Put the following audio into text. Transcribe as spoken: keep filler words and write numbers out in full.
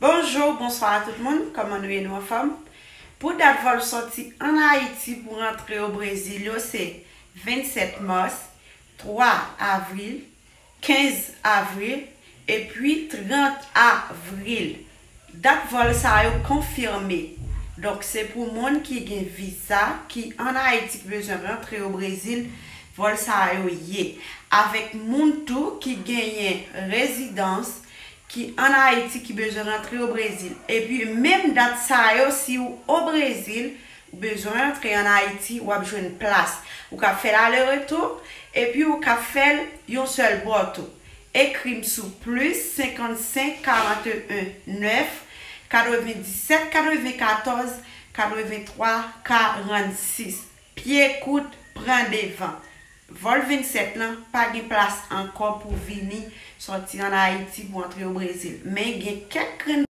Bonjou, bonswa a tout moun, kòman nou ye, nou anfòm? Pou dat vòl sòti ann Ayiti pou rantre o Brezil yo, se vennsèt mas, twa avril, kenz avril, epi trant avril. Dat vòl sa yo konfime. Donk, se pou moun ki gen viza, ki ann Ayiti, ki bezwen rantre o Brezil, vòl sa yo ye. Avèk moun tou ki genyen rezidans, ki ann Ayiti, ki bezwen rantre o Brezil. Epi menm dat sa yo, si w o Brezil, ou bezwen rantre ann Ayiti, w ap jwenn plas. Ou ka fè l ale retou, epi ou ka fè l yon sèl bò tou. Ekri m sou plis senkannsenk karanteyen nèf katrevenndisèt katrevenkatòz katreventwa karannsis. Pye kout, pran devan. Vòl vennsèt lan pa gen plas ankò pou vini sòti ann Ayiti pou antre o Brezil. Men gen kèk grenn